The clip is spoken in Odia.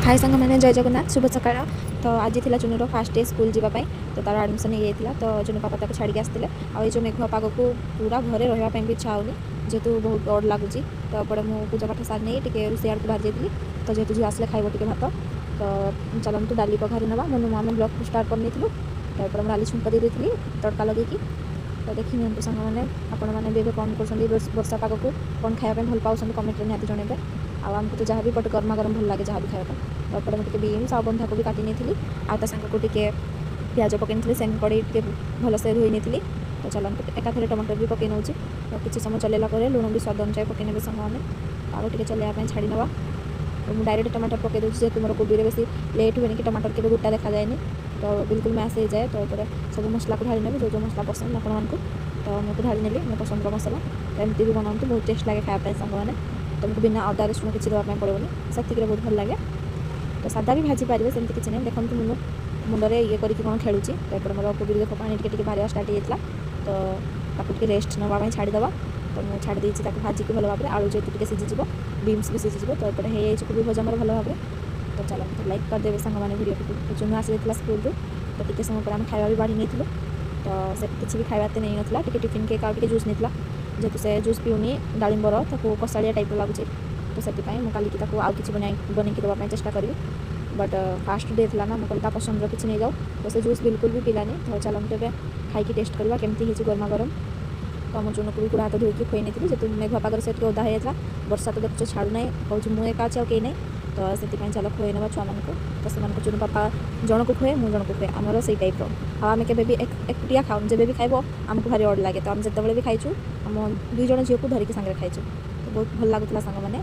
ହାଇ ସାଙ୍ଗମାନେ, ଜୟ ଜଗନ୍ନାଥ, ଶୁଭ ସକାଳ। ତ ଆଜି ଥିଲା ଚୁନୁର ଫାଷ୍ଟ ଡେ ସ୍କୁଲ ଯିବା ପାଇଁ। ତ ତାର ଆଡ଼ମିସନ୍ ହେଇଯାଇଥିଲା, ତ ଚୁନୁ ପାପା ତାକୁ ଛାଡ଼ିକି ଆସିଥିଲେ। ଆଉ ଏଇ ଯେଉଁ ମେଘୁଆ ପାଗକୁ ପୁରା ଘରେ ରହିବା ପାଇଁ ବି ଇଚ୍ଛା ହେଉନି, ଯେହେତୁ ବହୁତ ଅଡ଼ ଲାଗୁଛି। ତ ଏପଟେ ମୁଁ ପୂଜା ପାଠ ସାରି ନେଇ ଟିକେ ରୋଷେଇ ଆଡ଼କୁ ବାହାରି ଯାଇଥିଲି। ତ ଯେହେତୁ ଝିଅ ଆସିଲେ ଖାଇବ ଟିକେ ଭାତ, ତ ଚାଲନ୍ତୁ ଡାଲି ପଘାରି ନେବା। ମୁଁ ଆମେ ବ୍ଲଗ୍ ଷ୍ଟାର୍ଟ କରିନେଇଥିଲୁ। ତ ଏପଟେ ମୁଁ ଡାଲି ଛୁଙ୍କ ଦେଇ ଦେଇଥିଲି ତଡ଼କା ଲଗେଇକି। ତ ଦେଖି ନିଅନ୍ତୁ ସାଙ୍ଗମାନେ, ଆପଣମାନେ ବି ଏବେ କ'ଣ କରୁଛନ୍ତି? ବର୍ଷା ପାଗକୁ କ'ଣ ଖାଇବା ପାଇଁ ଭଲ ପାଉଛନ୍ତି, କମେଣ୍ଟରେ ନିହାତି ଜଣାଇବେ। ଆଉ ଆମକୁ ତ ଯାହା ବି ବଟ୍ ଗରମା ଗରମ ଭଲ ଲାଗେ ଯାହା ବି ଖାଇବା ପାଇଁ। ତ ଏପଟେ ମୁଁ ଟିକେ ବିନ୍ସ ଆଉ ବନ୍ଧାକୋବି କାଟି ନେଇଥିଲି, ଆଉ ତା ସାଙ୍ଗକୁ ଟିକେ ପିଆଜ ପକାଇ ନେଇଥିଲି। ସେମ୍ କଡ଼େଇ ଟିକେ ଭଲସେ ଧୋଇ ନେଇଥିଲି। ତ ଚାଲନ୍ତୁ, ଏକାଥରେ ଟମାଟର ବି ପକାଇ ନେଉଛି। ତ କିଛି ସମୟ ଚଲେଇଲା ପରେ ଲୁଣ ବି ସ୍ୱାଦ ଅନୁଯାୟୀ ପକାଇ ନେବେ ସାଙ୍ଗମାନେ। ଆଉ ଟିକେ ଚଲେଇବା ପାଇଁ ଛାଡ଼ି ନେବା। ତ ମୁଁ ଡାଇରେକ୍ଟ ଟମାଟର ପକାଇ ଦେଉଛି, ଯେହେତୁ ମୋର କୋବିରେ ବେଶୀ ଲେଟ୍ ହୁଏନି କି ଟମାଟର କେବେ ଗୋଟା ଦେଖାଯାଏନି, ତ ବିଲକୁଲ ମ୍ୟାସ୍ ହେଇଯାଏ। ତ ଏପଟେ ସବୁ ମସଲାକୁ ଢାଳି ନେବେ, ଯେଉଁ ଯେଉଁ ମସଲା ପସନ୍ଦ ଆପଣମାନଙ୍କୁ। ତ ମୁଁ ତ ଢାଳି ନେଲି ମୋ ପସନ୍ଦର ମସଲା। ତ ଏମିତି ବି ବନାନ୍ତୁ, ବହୁତ ଟେଷ୍ଟ ଲାଗେ ଖାଇବା ପାଇଁ ସାଙ୍ଗମାନେ। ତୁମକୁ ବିନା ଅଦା ରସୁଣ କିଛି ଦେବା ପାଇଁ ପଡ଼ିବନି, ସେତିକିରେ ବହୁତ ଭଲ ଲାଗେ। ତ ସାଦା ବି ଭାଜି ପାରିବେ, ସେମିତି କିଛି ନାହିଁ। ଦେଖନ୍ତୁ, ମୁଁ ମୁଣ୍ଡରେ ଇଏ କରିକି କ'ଣ ଖେଳୁଛି। ତ ଏପଟେ ମୋର କୋବିରୁ ଦେଖ ପାଣି ଟିକେ ଟିକେ ବାହାରିବା ଷ୍ଟାର୍ଟ ହେଇଯାଇଥିଲା। ତ ତାକୁ ଟିକେ ରେଷ୍ଟ ନେବା ପାଇଁ ଛାଡ଼ିଦେବା। ତ ମୁଁ ଛାଡ଼ି ଦେଇଛି ତାକୁ ଭାଜିକି ଭଲ ଭାବରେ। ଆଳୁ ଯେହେତୁ ଟିକେ ସିଝିଯିବ, ବିନ୍ସ ବି ସିଝିଯିବ। ତ ଏପଟେ ହେଇଯାଇଛି କୋବି ଭଜା ମୋର ଭଲ ଭାବରେ। ତ ଚାଲନ୍ତୁ, ଲାଇକ୍ କରିଦେବେ ସାଙ୍ଗମାନେ ଭିଡ଼ିଓଟିକୁ। ତ ଚୁନୁ ଆସିଯାଇଥିଲା ସ୍କୁଲରୁ, ତ ଟିକେ ସମୟ ପରେ ଆମେ ଖାଇବା ବି ବାଢ଼ି ନେଇଥିଲୁ। ତ ସେ କିଛି ବି ଖାଇବା ଏତେ ନେଇନଥିଲା, ଟିକେ ଟିଫିନ୍ କେକ୍ ଆଉ ଟିକେ ଜୁସ୍ ନେଇଥିଲା। ଯେହେତୁ ସେ ଜୁସ୍ ପିଉନି ଡାଳିମ୍ବର, ତାକୁ କଷାଳିଆ ଟାଇପ୍ର ଲାଗୁଛି, ତ ସେଥିପାଇଁ ମୁଁ କାଲିକି ତାକୁ ଆଉ କିଛି ବନେଇକି ଦେବା ପାଇଁ ଚେଷ୍ଟା କରିବି। ବଟ୍ ଫାଷ୍ଟ ଡେ ଥିଲା ନା, ମୁଁ କହିଲି ତା ପସନ୍ଦର କିଛି ନେଇଯାଉ। ତ ସେ ଜୁସ୍ ବିଲକୁଲ ବି ପିଲାନି। ତ ଚାଲନ୍ତୁ, ଏବେ ଖାଇକି ଟେଷ୍ଟ କରିବା କେମିତି ହେଇଛି ଗରମା ଗରମ। ତ ଆମ ଚୁନୁକୁ ବି ଗୋଡ଼ ହାତ ଧୋଇକି ଖୁଆଇ ନେଇଥିଲି, ଯେହେତୁ ମେଘୁଆ ପାଗରେ ସେ ଟିକେ ଓଦା ହେଇଯାଇଥିଲା। ବର୍ଷା ତ ଦେଖୁଛ ଛାଡ଼ୁନାହିଁ, କହୁଛି ମୁଁ ଏକା ଅଛି ଆଉ କେହି ନାହିଁ। ତ ସେଥିପାଇଁ ଚାଲ ଖୁଆଇ ନେବା ଛୁଆମାନଙ୍କୁ। ତ ସେମାନଙ୍କୁ ଚୁନୁ ପାପା ଜଣକୁ ଖୁଏ, ମୁଁ ଜଣକୁ ଖୁଏ, ଆମର ସେଇ ଟାଇପ୍ର। ଆଉ ଆମେ କେବେ ବି ଏକୁଟିଆ ଖାଉନୁ। ଯେବେ ବି ଖାଇବ ଆମକୁ ଭାରି ଅଡ଼ ଲାଗେ। ତ ଆମେ ଯେତେବେଳେ ବି ଖାଇଛୁ, ଆମ ଦୁଇ ଜଣ ଝିଅକୁ ଧରିକି ସାଙ୍ଗରେ ଖାଇଛୁ। ତ ବହୁତ ଭଲ ଲାଗୁଥିଲା ସାଙ୍ଗମାନେ।